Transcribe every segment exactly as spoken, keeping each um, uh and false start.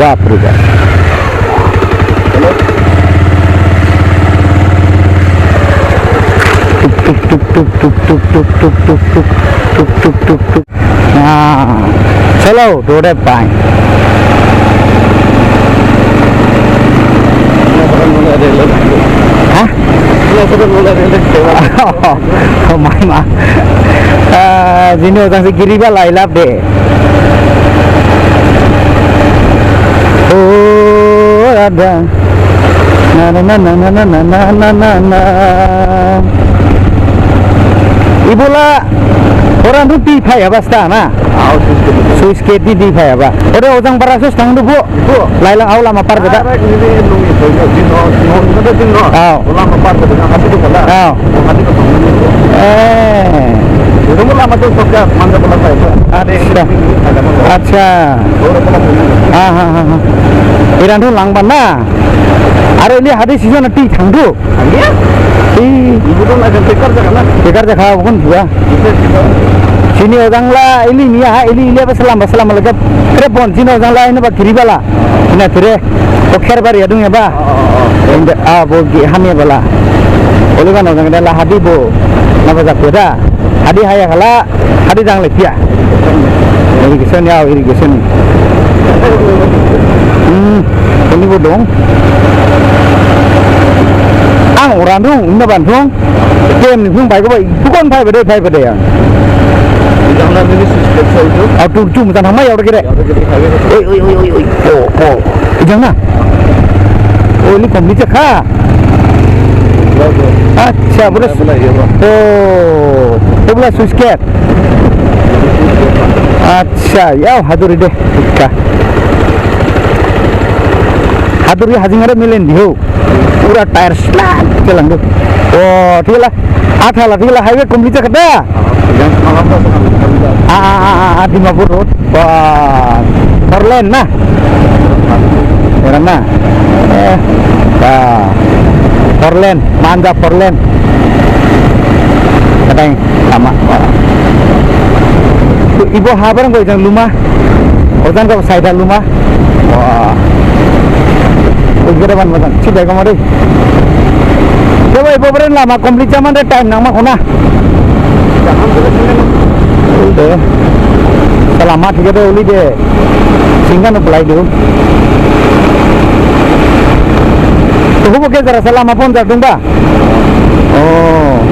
Bap re bap. Tuk, tuk, tuk, tuk, tuk, tuk, tuk, tuk, tuk, tuk, tuk, tuk, tuk, tuk. Nah, solo, dode pai. Hah? Oh, mai ma. Ah, jini ojang se giri ba lailap de. Oh, ada. Na, na, na. Ibola, orang tu di phai apa sta na? Au, switch gate. Switch gate di di phai apa? Ode ojang bara sus tang du bu. Bu. Lailang au lama par beda. Ara ini nung itu, ini, ini, ini, ini, ini, ini. Au. Lama par beda, hati tu kala. Au. Hati tu kala. Eh. Itu pun lama tu sokya, mangga pula saya. Ada yang Acha. Ini, ini, ada apa? Acha. Orang pula punya. Ah, ha, ha, ha. Iran tu lang ban na. Are ini hadi season nanti thang du. Iya? Ih. Ibu tu nak bekar jaga na? Bekar jaga bukan juga. Bisa, bisa. Sini ojang la ili niya, ili, ili apa selama, selama lagi. Kere bon, sini ojang la ini ba giri bala. Ini tere, ko kher bari adung ya ba. Oh, oh, oh. Ini, ah, bo gi hamya bala. Olu kan ojang la hadi bo. Napa jak beda? Hadi haya kala. Hadi dang le pia. Irrigation ya, irrigation. Hmm, ini bodong. Ang orang dong, ini bantu. Kem ni phung pai ko bai, bukan pai bede, pai bede ya. Di dalam ini switch gate itu. Au tu tu, mutan hamai ya udah kira. Ya udah kira, kira. Oi, oi, oi, oi, oi. Po, po. Ijang na? Oh, ini kombi cek ha? Acha, bro. Bela, bela, iya, bro. Oh, bela switch gate. Acha, ya, haduri de. Ka. Haduri hajing ada milen diho. Pura tyre slap jalan tu. Oh, thik la. Atha la, thik la, highway kombi cek da. Yang semalam tu semalam. Ah, ah, ah, ah, ah, Dimapur Road. Wah, four lane na? Four lane na? Eh, wah, four lane, manja four lane. Kadang sama. Wah. Ibo habar ko ijang luma. Ojang ko saida luma. Wah. Ujung depan mojang. Sida ko mari. Coba ibo beren lama complete jaman de time nang ma kona. Uli de. Salama thik de uli de. Singkan apply du. Tuh bu ke jara salama phone jar dung ba. Oh.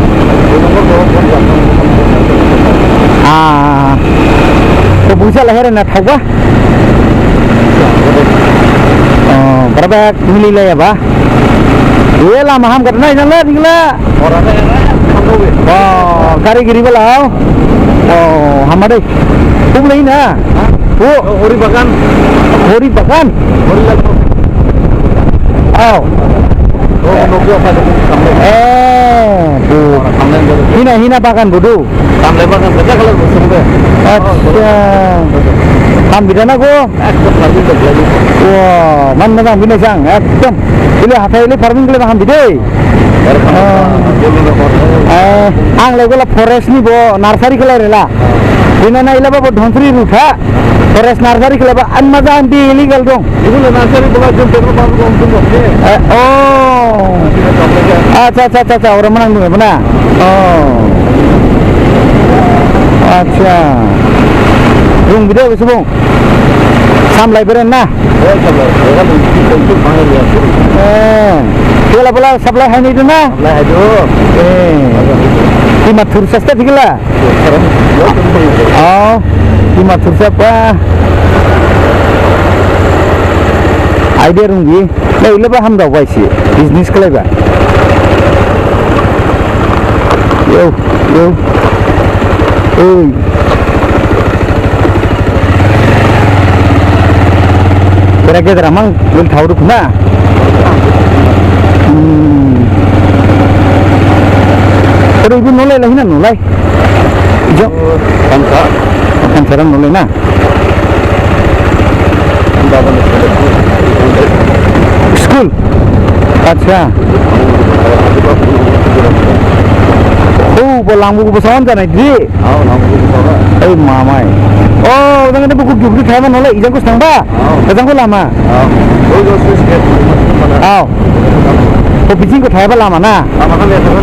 Ah. Ko busa lahir na thau ba. Oh, berapa mili lah ya ba. Iya lah, maham kata na ijang la, ijang la. Oh, gari giri bala. Oh, hamade. Kum lagi na. Bu. Hori bagan. Hori bagan. Hori lalu. Au. Oh, Nokia pada sampai. Eh, bu. Sampai baru. Hina, hina bagan bodo. Sampai bagan kerja kalau bersumber. Acha. Ham bida na ko? Ekdom lagi lagi. Wah, man mojang bini sang, ekdom. Bile hathai ili farming khlaiba hambi de. Farming, ah, bile farming. Eh, ang lego la forest ni bo nursery khlai rela. Bina na ila ba bo Dhansiri road ha. Forest nursery khlaiba an mojang hambi illegal dong. Ibu la nursery bola jom petrol pump dong dong. Eh, oh. Acha, acha, acha, acha, ora manang dong bana. Oh. Acha. Rung bide subung. Samlai beren na? Eh, samlai. Beren itu itu mahal ya. Eh. Thikhala bola supply hai ni du na? Supply hai du. Eh. Thima thursa sta thikhala? Oh. Thima thursa pa. Idea rungbi. Lai, ulaba hamdao baisi, business khlaiba. Yo, yo. Oi. Bera gedra mang, wil thau duk na. Hmm. Ore ibu nolai lahi na nolai. Jo. Kansa. Kansa rang nolai na. School. Acha. Oh, bo langbu bo sawan janai di. Ei mamai. Oh, Ejang de buku gibri thaiba nolai, ejang kho thangba. Oh. Ejang kho lama. Oh. Oi, oi, oi, oi. Oh. Ko bijing kho thaiba lama na. Lama khan ejang kho.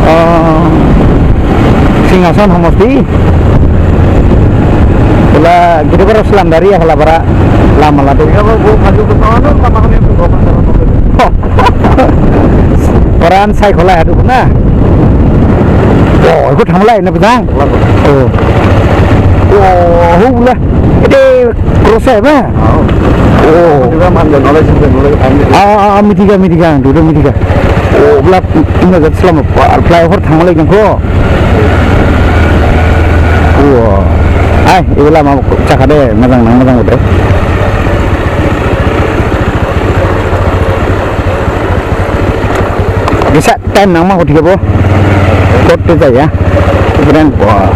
Oh. Singhason homosti. Bola gede bara selam dari ya, bola bara lama ladu. Ya, bo, bo, maju ke sana, lama khan ejang kho. Oran sai kholai hadu na. Oh, eko thamlai na bujang. Oh. Oh, hula. Ede cross hai ba? Oh. Oh. Juga man de knowledge de knowledge. Ah, ah, ah, midiga, midiga, dudu midiga. Oh, bla, ina jat selam, flyover thamlai jang kho. Oh. Ai, ila ma chakade, majang nang, majang ude. Bisa time nangma kho thikhabo. Kot to jaya. Friend, wah.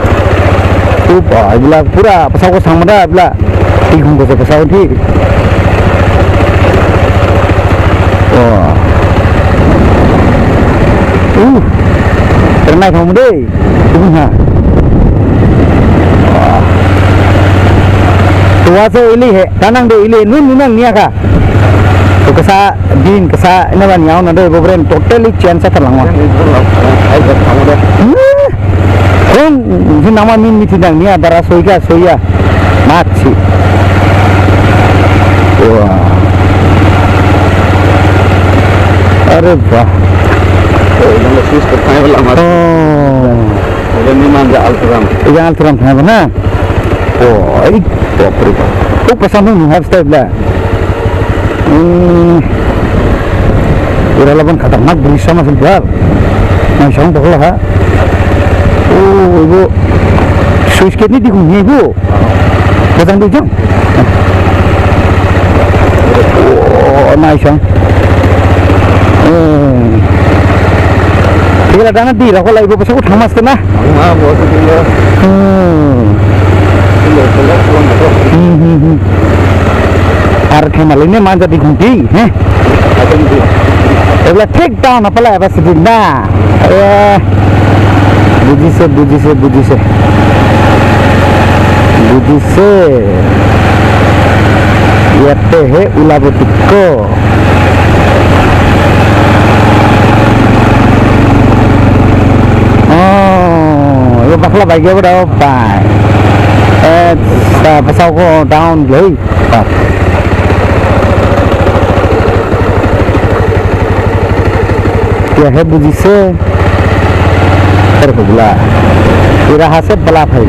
Tuh, wah, ibla pura pasao kho sangma da, ibla. Tikhum kho pasao thi. Wah. Uh. Ternai thong de. Tuh ha. Wah. Tuh ase ili he. Tanang de ili nun nunang niya kha. To kasa din, kasa ina ban yau na de, bo bren totally change sa thalang ma. Hmm? Kong, jin nama min mithi dang niya, dara soiga, soiya. Machi. Wah. Are bah. Oh, ina switch ko thai wala ma. Oh. Ina ni manja Ultram. Ina Ultram thai na. Oh, ai, bapre bap. Oh, pasang nung hab step la. Hmm. Ura laban khatarnak bridge sama sel bar. Mai sang bakla ha. Oh, ibu. Switch gate ni dikhung ni ibu. Bajang dujang. Oh, mai sang. Hmm. Tigala dana di, rakho lai ibu pasang ko thamas tena. Ang mga boss, ito na. Hmm. Ito, ito, ito, ito. Hmm, hmm, hmm. Ar thai malai ne manja dikhung thi, he? Atin thi. Ebla thik down apala eba sidin na. Eh. Bujise, bujise, bujise. Bujise. Yate he ulabo tikko. Oh, ibu bakla bai gebo da bai. Eh, sa pasao ko down lei. Pak. Ya he bujise. Ter ko bula. Ira hase bala phai.